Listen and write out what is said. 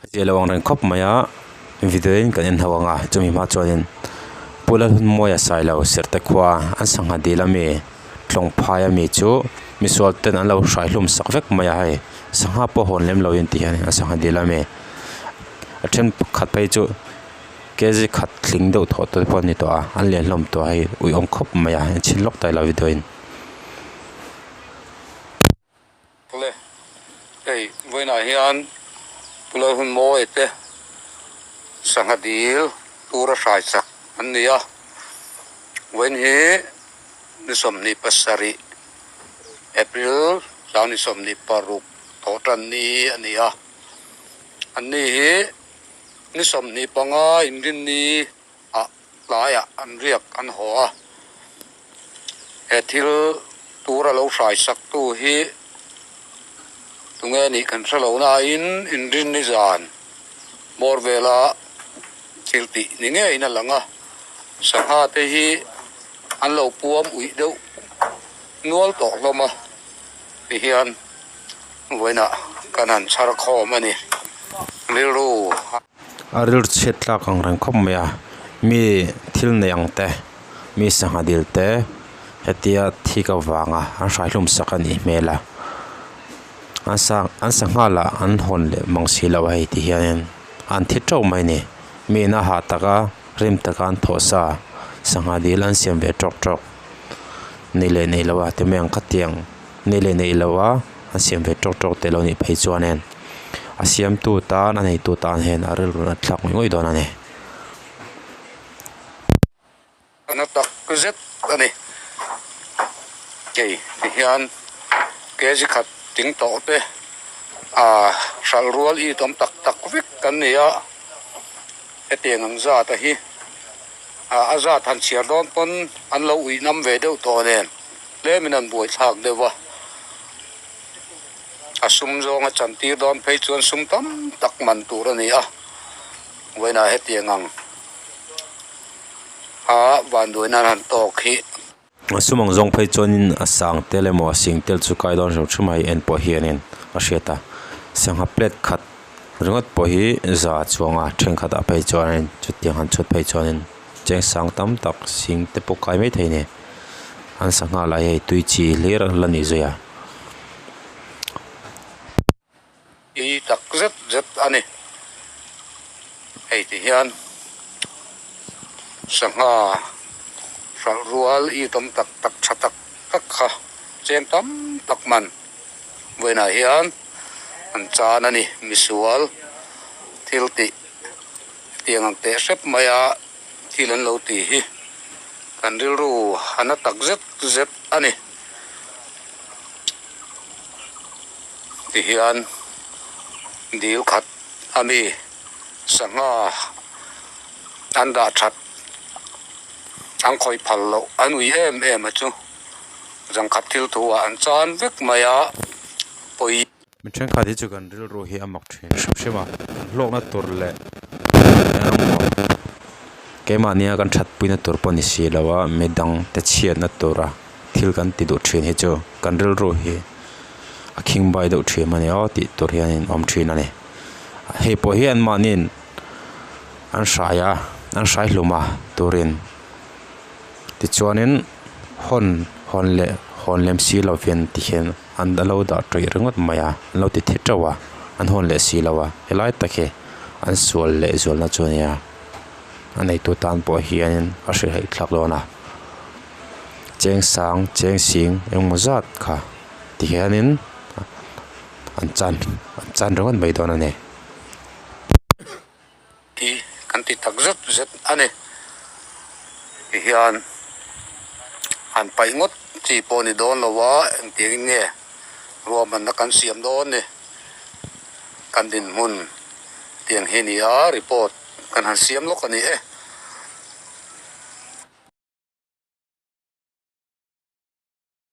Zia lo ang reng khawp mai a video in kan en ho ang a chumi hma chuanin Pu Lalhunmawia Sailo Serte khua an sangha dil ami tlawng phai ami chu misual ten an lo hrai hlum sak vek mai a hei sangha pawh hawn lem lo in ti hian an sangha dil ami a then pakhat phei chu kg khat tling deuh thawh te pawh a ni tawh a an lian hlawm tawh a hei uiawm khawp mai a enchhin lawk ta ila video in. Awle, hei vawiinah hian Pu Lalhunmawia te sangha dil tura hrai chak an ni a, vawiin hi ni 27 April 2026 thawh tan ni a ni a, an ni hi ni 25 inrinni ah tlaiah an riak an haw a, he thil tur a lo hrai sak tu hi tunge nih kan hre lo nain inrinni zan bawr vela thil tih ni ngeiin a lang a, sangha te hi an lo puam uih deuh nual tawh hlawm a tihian vawiinah kan han chhar khawm a ni rilru. A rilru chhiat tlak ang reng khawp mai a mi thil nei ang te mi sangha dil te hetia thik avanga an hrai hlum sak a nih hmel a an sang an sangha lah an hawn leh mang si lo a hei ti hianin an thi teuh mai a ni mi in a hah taka rim taka an thawh sa sangha dil an siam ve tawk tawk nei leh nei lo a ti mai ang khatiang nei leh nei lo a an siam ve tawk tawk te lo nih phei chuanin a siamtu tan a neitu tan hian a rilru a thlak ngawih ngawih dawn a ni. Na tak zet a ni. Hei ti hian kg khat ting tawh te ah hralh rual i tam tak tak vek kan ni a, hetiang ang zat a hi ah a zat han chhiar dawn pawn an lo ui nam ve deuh tawh nen tlemin an buaithlak deuh a. A sum zawnga chantir dawn phei chuan sum tam tak man tur a ni a, vawiinah hetiang ang a vanduaina an han tawk hi. A sum ang zawng phei chuanin a sang tel emaw a sing tel chu kai dawn hrim hrim a hei en pawh hianin a hriat a, sangha plate khat ringawt pawh hi za chuanga thenkhatah phei chuanin chutiang han chhut phei chuanin cheng sang tam tak sing te pawh kai maithei a ni. An sangha lai hei tui chi hlir la ni zui a. I tak zet zet a ni. Hei ti hian sangha hralh rual i tam tak tak tha tak tak kha cheng tam tak man vawiinah hian an chan a ni. Misual thil tih tiang ang teh hrep mai a. Thil an lo ti hi kan rilru a na tak zet zet a ni. Tihian dil khat a mi sangha an dah that an khawih phal loh an ui em em a chu zangkhat thil thu ah an chan vek mai a pawi. Mi thenkhat hi chu kan rilru hi a mak thin hrim hrim a hlawkna tur leh engemaw keimahnia kan thatpuina tur pawh ni si lo a midang te chhiatna tura thil kan ti duh thin hi chu kan rilru hi a khingbai deuh thin a ni aw tih tur hianin a awm thin a ni hei pawh hi anmahniin an hrai a an hrai hlum a turin tichuanin hawn hawn leh hawn lem si lovin tikhian. An lo dah tawih ringawt mai a an lo ti thi teuh a an hawn leh si lo a helai tak hi an sual leh zualna chu a nia a neitu tan pawh hianin a hrilh thlak dawn a cheng sang cheng sing engemaw zat kha ti hianin an chan an chan ringawt mai dawn a ni. Ti kan ti tak zet zet a ni. Tihian han paih ngawt chi pawh a ni dawn lo a, engtiangin nge ruahmanna kan siam dawn ni. Kan dinhmun tiang hi a ni a, report kan han siam lawk a ni e.